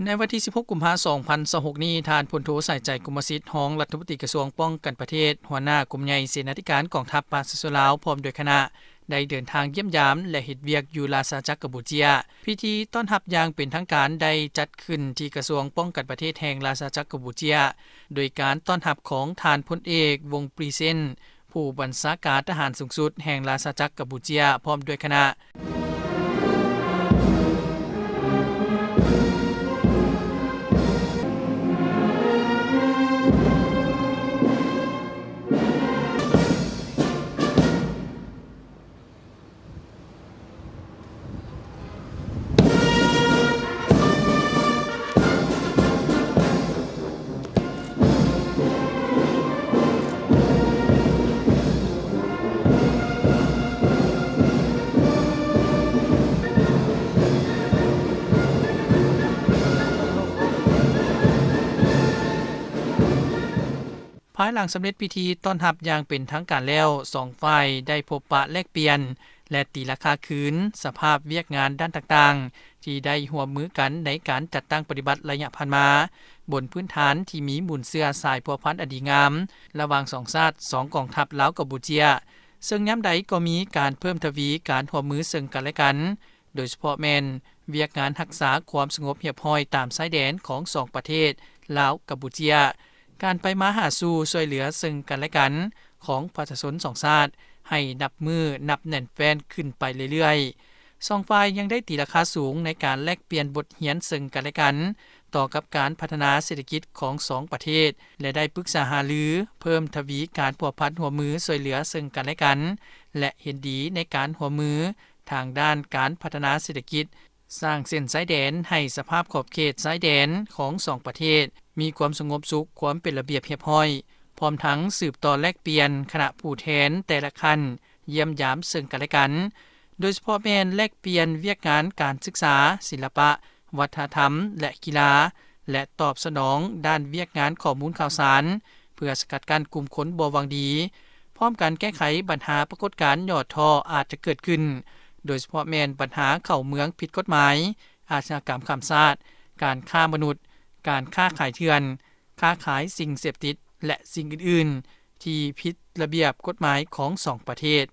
ໃນວັນທີສິບຫົກ ກຸມພາ ສອງພັນຊາວຫົກນີ້, ທ່ານ ພົນໂທ ສາຍໃຈ ກົມມະສິດ ຮອງລັດຖະມົນຕີກະຊວງປ້ອງກັນປະເທດ, ຫົວໜ້າກົມໃຫຍ່ເສນາທິການກອງທັບປະຊາຊົນລາວ ພ້ອມດ້ວຍຄະນະ ໄດ້ເດີນທາງຢ້ຽມຢາມ ແລະ ເຮັດວຽກຢູ່ລາຊະອານາຈັກກຳປູເຈຍ. ພິທີຕ້ອນຮັບຢ່າງເປັນທາງການໄດ້ຈັດຂຶ້ນທີ່ກະຊວງປ້ອງກັນປະເທດແຫ່ງລາຊະອານາຈັກກຳປູເຈຍ, ໂດຍການຕ້ອນຮັບຂອງທ່ານ ພົນເອກ ວົງ ປຣີເຊັນ ຜູ້ບັນຊາການທະຫານສູງສຸດແຫ່ງລາຊະອານາຈັກກຳປູເຈຍ ພ້ອມດ້ວຍຄະນະ. ພາຍຫຼັງສຳເລັດພິທີຕ້ອນຮັບຢ່າງເປັນທາງການແລ້ວ, ສອງຝ່າຍໄດ້ພົບປະແລກປ່ຽນ ແລະ ຕີລາຄາຄືນສະພາບວຽກງານດ້ານຕ່າງໆ ທີ່ໄດ້ຮ່ວມມືກັນໃນການຈັດຕັ້ງປະຕິບັດໄລຍະຜ່ານມາ, ບົນພື້ນຖານທີ່ມີມູນເຊື້ອສາຍພົວພັນອັນດີງາມລະຫວ່າງສອງຊາດ, ສອງກອງທັບລາວ-ກຳປູເຈຍ, ເຊິ່ງຍາມໃດກໍມີການເພີ່ມທະວີການຮ່ວມມືເຊິ່ງກັນແລະກັນ, ໂດຍສະເພາະແມ່ນວຽກງານຮັກສາຄວາມສະຫງົບຮຽບຮ້ອຍຕາມຊາຍແດນຂອງສອງປະເທດລາວ-ກຳປູເຈຍ, ການໄປມາຫາສູ່ຊ່ວຍເຫຼືອເຊິ່ງກັນແລະກັນຂອງປະຊາຊົນສອງຊາດ ໃຫ້ນັບມື້ນັບແໜ້ນແຟ້ນຂຶ້ນໄປເລື້ອຍໆ. ສອງຝ່າຍຍັງໄດ້ຕີລາຄາສູງໃນການແລກປ່ຽນບົດຮຽນເຊິ່ງກັນແລະກັນ ຕໍ່ກັບການພັດທະນາເສດຖະກິດຂອງສອງປະເທດ ແລະ ໄດ້ປຶກສາຫາລືເພີ່ມທະວີການພົວພັນຮ່ວມມືຊ່ວຍເຫຼືອເຊິ່ງກັນແລະກັນ ແລະ ເຫັນດີໃນການຮ່ວມມືທາງດ້ານການພັດທະນາເສດຖະກິດ, ສ້າງເສັ້ນຊາຍແດນໃຫ້ສະພາບຂອບເຂດຊາຍແດນຂອງສອງປະເທດມີຄວາມສະຫງົບສຸກ, ຄວາມເປັນລະບຽບຮຽບຮ້ອຍ, ພ້ອມທັງສືບຕໍ່ແລກປ່ຽນຄະນະຜູ້ແທນແຕ່ລະຂັ້ນ ຢ້ຽມຢາມເຊິ່ງກັນແລະກັນ, ໂດຍສະເພາະແມ່ນແລກປ່ຽນວຽກງານການສຶກສາ, ສິລະປະ, ວັດທະນະທຳ ແລະ ກິລາ ແລະ ຕອບສະໜອງດ້ານວຽກງານຂໍ້ມູນຂ່າວສານ ເພື່ອສະກັດກັ້ນກຸ່ມຄົນບໍ່ຫວັງດີ, ພ້ອມກັນແກ້ໄຂບັນຫາປາກົດການຫຍໍ້ທໍ້ອາດຈະເກີດຂຶ້ນ, ໂດຍສະເພາະແມ່ນບັນຫາເຂົ້າເມືອງຜິດກົດໝາຍ, ອາຊະຍາກຳຂ້າມຊາດ, ການຄ້າມະນຸດ, ການຄ້າຂາຍເຖື່ອນ, ຄ້າຂາຍສິ່ງເສບຕິດ ແລະ ສິ່ງອື່ນໆ ທີ່ຜິດລະບຽບກົດໝາຍຂອງສອງປະເທດ.